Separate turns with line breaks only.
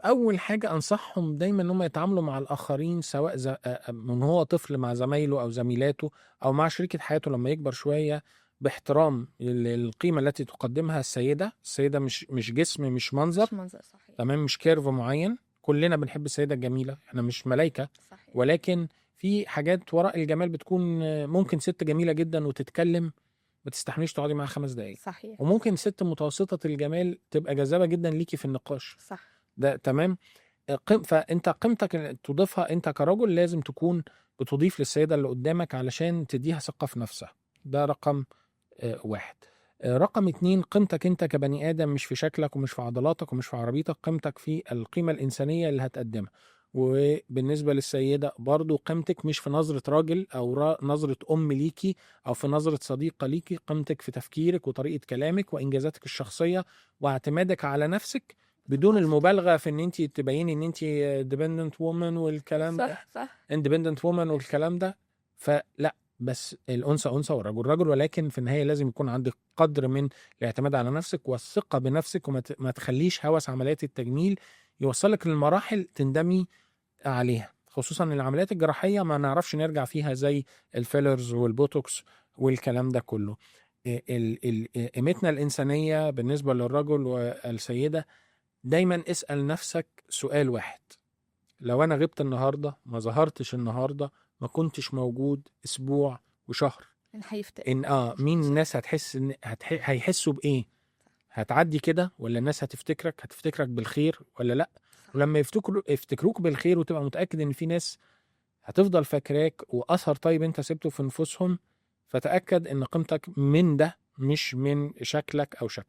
اول حاجة انصحهم دايما ان هم يتعاملوا مع الاخرين، سواء من هو طفل مع زمايله او زميلاته، او مع شريكة حياته لما يكبر شويه، باحترام للقيمة التي تقدمها السيده. السيدة مش جسم، مش منظر.
مش منظر، صحيح.
تمام، مش curve معين. كلنا بنحب السيدة الجميله، احنا مش ملايكه. ولكن في حاجات وراء الجمال بتكون، ممكن ست جميلة جدا وتتكلم ما تستحمليش تقعدي معاها 5 دقايق. وممكن ست متوسطه الجمال تبقى جذابة جدا ليكي في النقاش. ده تمام. فانت قيمتك اللي تضيفها انت كرجل لازم تكون بتضيف للسيدة اللي قدامك علشان تديها ثقة في نفسها. ده رقم واحد. رقم اتنين، قيمتك انت كبني ادم مش في شكلك ومش في عضلاتك ومش في عربيتك، قيمتك في القيمة الانسانية اللي هتقدمها. وبالنسبة للسيدة برضو، قيمتك مش في نظره راجل او نظره ام ليكي او في نظره صديقه ليكي، قيمتك في تفكيرك وطريقه كلامك وانجازاتك الشخصية واعتمادك على نفسك، بدون المبالغة في ان انت تبيني ان انت dependent woman والكلام ده.
صح صح
independent woman والكلام ده. فلا، بس الانثى انثى والرجل رجل، ولكن في النهاية لازم يكون عندك قدر من الاعتماد على نفسك والثقة بنفسك، وما ما تخليش هوس عمليات التجميل يوصلك للمراحل تندمي عليها، خصوصا ان العمليات الجراحية ما نعرفش نرجع فيها زي ال fillers والبوتوكس والكلام ده كله. قيمتنا الانسانية بالنسبة للرجل والسيده، دايما اسال نفسك سؤال واحد: لو انا غبت النهارده، ما ظهرتش النهارده، ما كنتش موجود اسبوع وشهر،
مين هيفتكر؟
ان مين الناس هتحس ان هيحسوا بايه؟ هتعدي كده ولا الناس هتفتكرك؟ هتفتكرك بالخير ولا لا؟ ولما يفتكروك بالخير وتبقى متاكد ان في ناس هتفضل فاكراك واثر طيب انت سبته في نفوسهم، فتاكد ان قيمتك من ده مش من شكلك او شكلك.